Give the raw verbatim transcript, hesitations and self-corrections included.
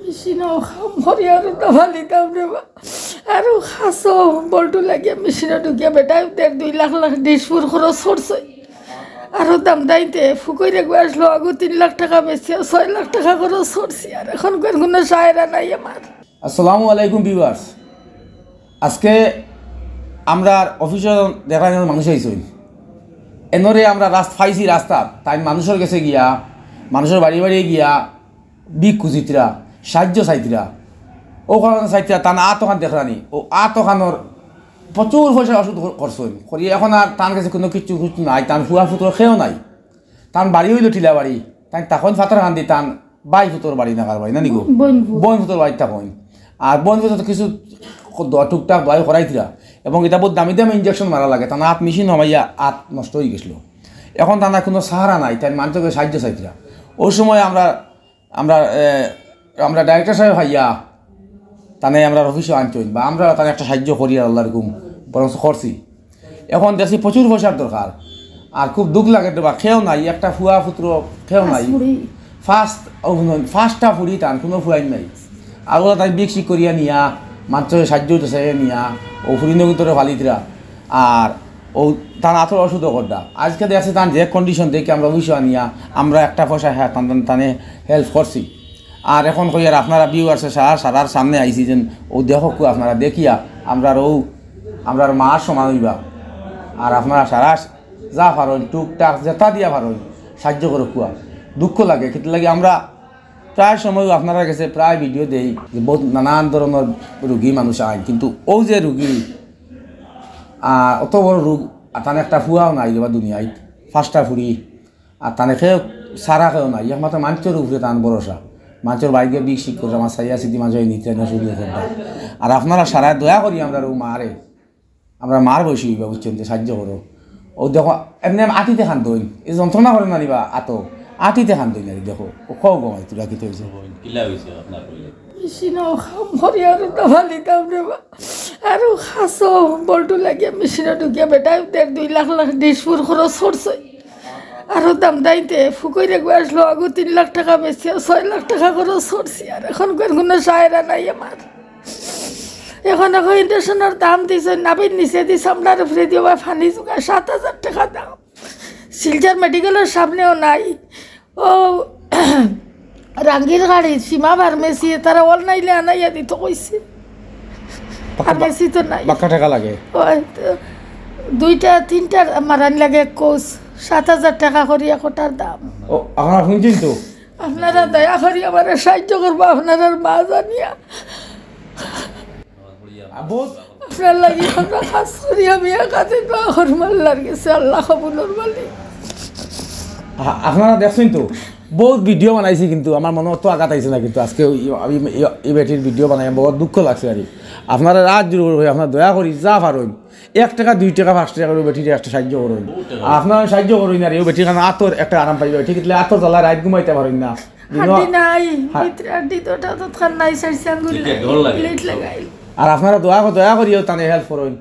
মেশিনও কাম করি আর তো ফালিতাম রে বা। আরো খাসো বল্টু লাগিয়া মেশিনও ঢুকিয়া বেটায় দেড় দুই লাখ লাখ ডিশপুর খরচ করছে। আরো দাম দাইতে ফুকইরে গুয়াস লোয়াগু তিন লাখ টাকা বেশি, ছয় লাখ টাকা খরচ করছি। আর এখন কোনো সায়রা নাই আমার। আসসালামু আলাইকুম ভিউয়ার্স। আজকে আমরার অফিসো দেখলাম মানুষ আইছইন। এনরে আমরা রাস্তা পাইছি, রাস্তাত তাইন মানুষর গেছে গিয়া, মানুষর বাড়ি বাড়ি গিয়া ভিক খুজিত্রা, সাহায্য চাইত্রা। অউ কারণে চাইত্রা তান আতখান দেখরানি, অউ আতখানর প্রচুর পয়সা ওষুধ কর-, করছইন। করি এখন আর তান গেছে কোনো কিচ্ছু কিচ্ছু নাই, তান ফুয়া ফুতর কেউ নাই। তান বাড়ি অইলো টিলা বাড়ি, তাইন থাকইন পাথারকান্দি, তান ভাই ফুতর বাড়ি না কার বাড়ি না নিগো? বইন ফুত। বইন ফুতর বাড়িত থাকইন। আর বইন ফুতর তো কিছু দ-, টুকটাক দোয়াই করাইত্রা, এবং ইটা বহুত দামি দামি ইঞ্জেকশন মারা লাগে, তান আত মেশিন হামাইয়া আত নষ্ট অইগেছিল। এখন তান কোনো সাহারা নাই, তাইন মানুষর গেছে সাহায্য চাইত্রা। অউ সময় আমরা, আমরা, এ, আমরা ডাইরেক্টর সাবে পাইয়া তানে আমরার অফিসো আনছইন, বা আমরা তানে একটা সাহায্য করি আর আল্লাহর হুকুম বরঞ্চ করছি। এখন দেখছি প্রচুর পয়সার দরকার, আর খুব দুখ লাগে রে বা, কেউ নাই, একটা ফুয়া ফুতর কেউ নাই। ফুড়ি। ফার্স্ট, ও হুনইন, ফার্স্টটা ফুড়ি তান, কোনো ফুয়াইন নাই। আর ওরা তাই ভিক শিক করিয়া নিয়া, মানুষর সাহায্য চাইয়া নিয়া, অউ ফুড়িনগুন্তরে ফালিত্রা। আর অউ তান আতর ওষুধও কররা। আজকে দেখছি তান যে কন্ডিশন দেখি আমরা অফিসো আনিয়া, আমরা একটা পয়সা হ্যাঁ তান, তান, তানে হেল্প করছি। আর এখন কইয়ার আপনারা ভিউয়ার্সে সারা, সারার সামনে আইছি যেন অউ দেখউক্কা আপনারা দেখিয়া, আমরার অউ, আমরার মার সমান অইবা। আর আপনারা সারা যা পারইন, টুকটাক যেটা দিয়া পারইন, সাহায্য করউক্কা। দুঃখ লাগে, কিতা লাগে আমরা প্রায় সময় আপনারার গেছে প্রায় ভিডিও দেই যে বহুত নানান ধরনর রুগী মানুষ আইন, কিন্তু অউ যে রুগী, আহ, অত বড় রোগ, আর তান একটা ফুয়াও নাই রে বা দুনিয়াত, পাঁচটা ফুড়ি, আর তানে কেউ সারা কেউ নাই, একমাত্র মানুষর উপরে তান ভরসা। মানুষর বাড়ি গিয়া ভিক শিক কররা, আমার সাইয়া সিদ্ধি মাঝে নিতে না শুরু কররা। আর আপনারা সারা দয়া করি আমরার অউ মারে, আমরার মার বয়সী অইবা, বুঝছইন, যে সাহায্য করো। অউ দেখো, এমনে আটিতে কান্দইন, এই যন্ত্রণা করে না নিবা আতো, আটিতে কান্দইন আর দেখো, ও কও গো মাই, তোরা কিতা অইছে? কিলা অইছে আপনার কইলে? মেশিনও কাম করি আর তো ফালিতাম রে বা। আরো খাসো বল্টু লাগিয়া মেশিনও ঢুকিয়া বেটায় দেড় দুই লাখ লাখ ডিশপুর খরচ করছে। আরো দাম দাইতে ফুকইরে গুয়াস লোয়াগু তিন লাখ টাকা বেশি, ছয় লাখ টাকা খরচ করছি। আর এখন কোনো সায়রা নাই আমার। এখন এখন ইঞ্জেকশনর দাম দিছে, নাভির নিচে দি চামড়ার উপরে দি ওবা পানি জুগায়, সাত হাজার টাকা দাম। শিলচর মেডিকেলর সামনেও নাই। ও রাঙ্গির গাড়ি সীমা ফার্মেসি, তারা অনলাইনে আনাইয়া দিতো কইছে। ফার্মেসি তো নাই। বাক্কা টাকা লাগে। ওই তো দুইটা তিনটা মারান লাগে কোর্স, সাত হাজার টাকা করি একটার দাম। ও, আপনারা শুনছইন তো? আপনারা দয়া করি আমারে সাহায্য করবা, আপনারার মা জানিয়া। আ, বহুত আপনার লাগি আমরা কাজ করি, আমি এক হাতে দোয়া করমু আল্লাহর গেছে, আল্লাহ কবুলর মালিক। আ-, আপনারা দেখছইন তো, বহুত ভিডিও বানাইছি, কিন্তু আমার মনো অত আঘাত আইছে না, কিন্তু আজকে ওই, আমি এই, এই বেটির ভিডিও বানাই, আমার বহুত দুঃখ লাগছে আর কি। আপনারা রাত জোর করে, আপনারা দয়া করি যা পারইন, এক টাকা, দুই টাকা, পাঁচ টাকা করি বেটির একটা সাহায্য করইন। আর আপনারা সাহায্য করইন আর এই বেটির কারণে আতর একটা আরাম পাইবা, ঠিক আছে? আতর জ্বালা রাত ঘুমাইতা পারইন না। দিনও হাড্ডি নাই, হা- ভিতরে হাড্ডি দুটা তৎক্ষণ নাই, চাইরটা আঙ্গুল এটা নাই, ডর লাগে। প্লেট লাগাই। আর আপনারা দয়া, দয়া করিও তানে হেল্প করইন।